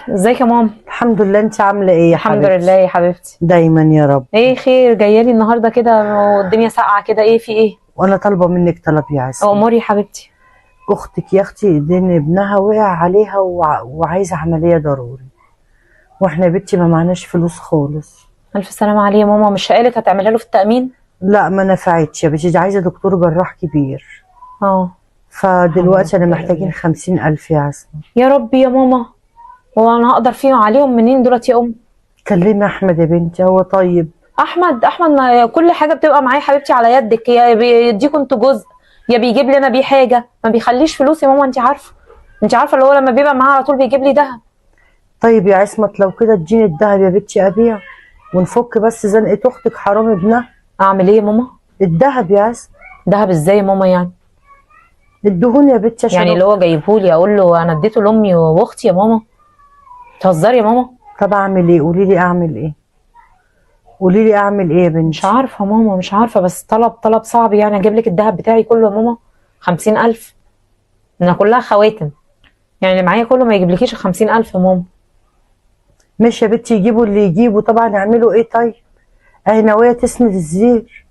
ازيك يا ماما؟ الحمد لله، انت عامله ايه يا الحمد حبيبتي؟ لله يا حبيبتي. دايما يا رب. ايه خير، جاية لي النهارده كده والدنيا ساقعه كده، ايه في ايه؟ وانا طالبه منك طلب يا عسل. اموري يا حبيبتي. اختك يا اختي دين ابنها وقع عليها وعايزه عملية ضروري، واحنا يا بنتي ما معناش فلوس خالص. الف سلامه عليه يا ماما. مش قالت هتعملها له في التامين؟ لا ما نفعتش يا بنتي، دي عايزه دكتور جراح كبير. اه. فدلوقتي انا الحمد محتاجين لله. 50,000 يا عسل. يا ربي يا ماما، هو انا هقدر فيهم عليهم منين دولت يا ام؟ كلمي احمد يا بنتي، هو طيب. احمد احمد، ما كل حاجة بتبقى معايا حبيبتي على يدك، يا بيديكوا انتوا جزء يا بيجيب لي انا بيه حاجه، ما بيخليش فلوس يا ماما. انت عارفه، انت عارفه اللي هو لما بيبقى معاه على طول بيجيب لي دهب. طيب يا عصمت لو كده اديني الدهب يا بنتي ابيع ونفك بس زنقه اختك، حرام ابنها. اعمل ايه يا ماما؟ الدهب يا عصمت. دهب ازاي يا ماما يعني؟ الدهون يا بنتي عشان يعني اللي هو جايبهولي اقول له انا اديته لامي واختي يا ماما؟ تهزري يا ماما؟ طب اعمل ايه؟ قولي لي اعمل ايه، قولي لي اعمل ايه يا بنتي؟ مش عارفه ماما، مش عارفه، بس طلب صعب يعني. اجيب لك الذهب بتاعي كله يا ماما؟ 50,000؟ انا كلها خواتم يعني، اللي معايا كله ما يجيبلكيش 50,000 يا ماما. ماشي يا بنتي، يجيبوا اللي يجيبوا، طبعا اعملوا ايه طيب؟ اهي ناوية تسند الزير.